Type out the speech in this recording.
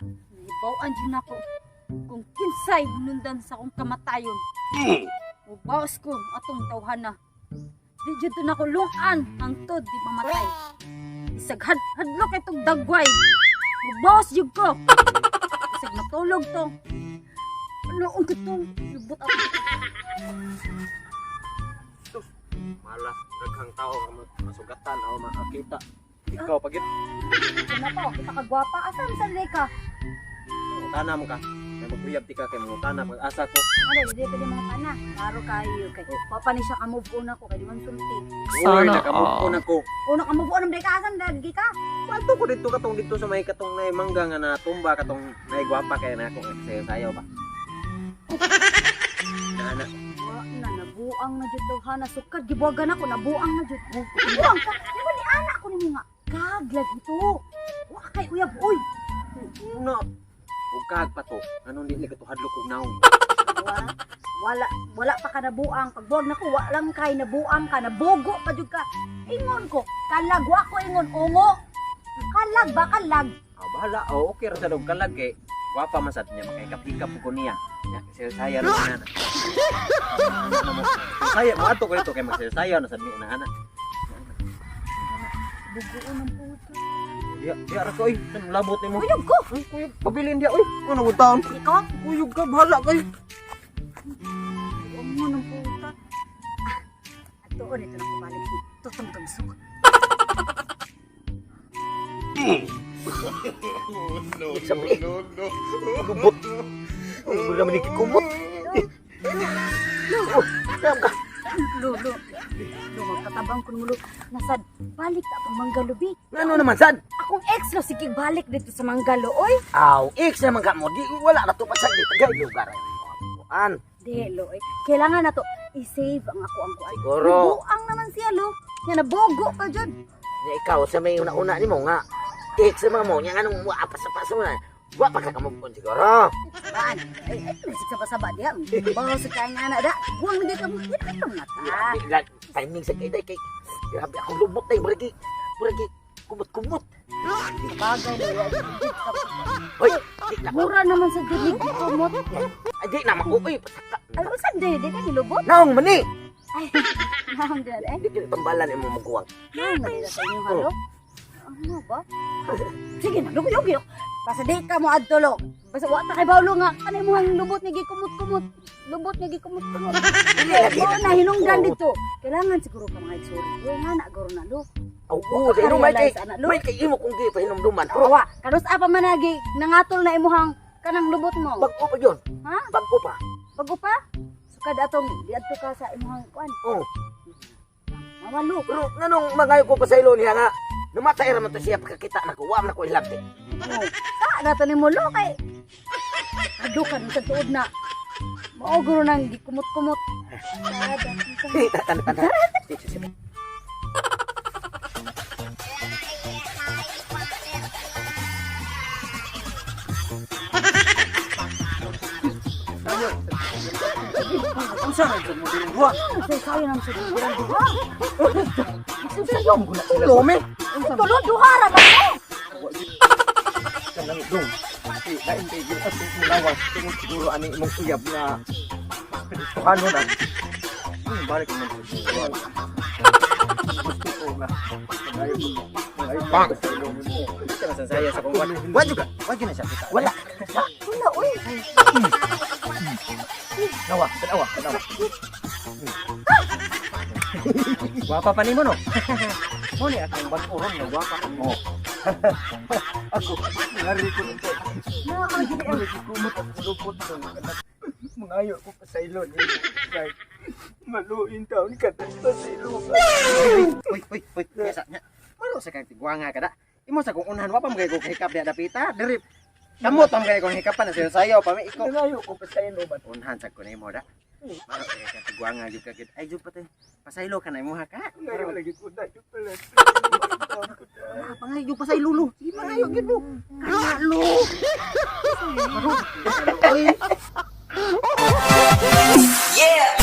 Nahibaw-an jud nako kung kinsay nundan sa akong kamatayon. Mubaos ko atong tawhana. Di jud to nako lungan hangtod di mamatay. Isag hadlok itong dagway. Mubaos jud ko. Isag matulog to. Noong ko to, lubot ako. Malas, daghang tao nga masugatan o makakita. Ikaw pagit Ano pa, kita kagwapa. Asa man sa ka? mangutana mo ka. May maguyab ti ka kay mangutana pag asa ko. Ano, di pwede mga pana. Klaro kayo. Kay, papa ni siya ka-move on ako. Kay di man sulti. Uy, Sana nakamove on all. ako. Una ka-move on, ka asa lagi ka. Kwanto ko dito katong dito sa may katong nay mangga nga natumba katong nay gwapa kay na ako sayo-sayo ba. Naana. Wa na, nabuang na jud daw hana. Sukad, gibuwagan ako, nabuang na jud. Buang ka. Di ba ni anak ko nimo nga? Kaglag ito. Wa kay uyab, uy. Una. Ug kag pa to. Anong dili ka to hadlok og naong. Wa, wala, wala pa ka nabuang. Pagbuwag na ko, wa lang kay nabuang ka. Nabogo pa jud ka. Ingon ko, kalag, wa ko ingon, ungo. Kalag ba, kalag? Ah, bahala. Oh, okay ra sa dog kalag kay gwapa man sad niya makahikap-hikap ko niya. Ya, sayo-sayo ra na. Saya mo ato ko dito kay magsayo-sayo na sad mi na ana. Bugoon ang puta. Diya, diya ra ko oy. San labot nimo? Uyab ko. Uy, kuyog, pabilin diya oy. Ano mo taon? Ikaw? Kuyog ka bahala kay. Ungo ng puta. Ah, at doon ito na kubalik si Tutong Tamsok. No, Sabi. no, no, Lubot. Ang wala man ikikumot. Oh, Ram ka. Lolo, lo, magkatabang kun mulo. Nasad, balik ta atong manggalo, bi. Ano naman, sad? Akong ex lo, sige balik dito sa manggalo, oy. Aw, ex naman ka mo. Di, wala na to pa sa di. Tagay lugar. Kuan. Di, lo, oy. Kailangan na to i-save ang ako ang kuan. Siguro. Nabuang naman siya, lo. Nga nabogo pa jud. Nya ikaw sa may una-una nimo nga. Ex naman mo. Nya anong wa pa sa mo na. Wa pa ka kamove on siguro. Baan? Ay, ay, nagsasaba-saba diha. Bawo sa kayang anak da. Buang na dito mo. Ito na ta. Grabe, timing sa kay day kay. Grabe akong lubot day muragi. Muragi kumot-kumot. Bagay na. Hoy, di na. Mura naman sa dinig kumot. Ay, di na makuoy pasaka. Ay, usan di, di ka nilubot. Naong mani. Ay, naong di, eh. Di kini tambalan imong maguwang. Naong na sa inyo, halo? Ano ba? Sige na, lugo, lugo. Basta di ka mo adto, lo. Basta wa ta kay bawlo nga. Ano mo ang lubot ni gikumot-kumot. Lubot ni gikumot-kumot. Mo na hinungdan dito. Kailangan siguro ka mga sorry. Uy, nga na guro na lo. Aw, oo, sa inong may kay Realize, ana, lo. may kay imo kung gipahinumduman. Pero Awa, kanus apa man nagi nangatol na imuhang kanang lubot mo. bag-o pa yun. Ha? Bag-o pa. Bago pa? Sukad atong diadto ka sa imuhang kuan. Oo. Mama lo. Pero nganong mangayo ko pa sa ilo niya nga namatay ra man to siya pagkakita nako, wa man ako ilabti. Oh, sa na to nimo lo kay Adukan sa tuod na. Mao guro nang gikumot-kumot. Sada. Tan tan. Unsa man jud mo diri duha? Say sayo nang sa duha duha. Sayo mo na sila. Tulo me. Tulo duha ra ba ko? Kanang dong. Di lain kay gitas mo lawas tungod siguro ani imong uyab nga ano na. Balik man sa Gusto ko nga. Bang. Saya sa kong wa juga. Wa na siya kita. Wala. Wala oy. Nawa, tanawa, tanawa. Gwapa pa nimo no. Mo ni akong bag-oron nga gwapa mo. Ako ngari ko nito. Na ang gid Murag kumot at lupot dong. Mangayo ko pa sa ilo ni. Maluin taon ka pa sa ilo. Uy, uy, uy, nya nya. Maro sa kang tigwanga ka da. Imo sa kung unhan wa pa magay ko hikap diha dapita. Diri. Kamot ang gay kong hikapan na sayo pa mi ikaw. Mangayo ko pa sa ilo man. Unhan sa ko nimo da. Maro kay ka tigwanga gyud ka gid. Ay jud patay. Pasaylo ka na imo ha ka. Ngayon lagi ko na yung pala. Ah, pangayo pa sa ilulo. Sige pangayo gid mo. Kalo. Yeah.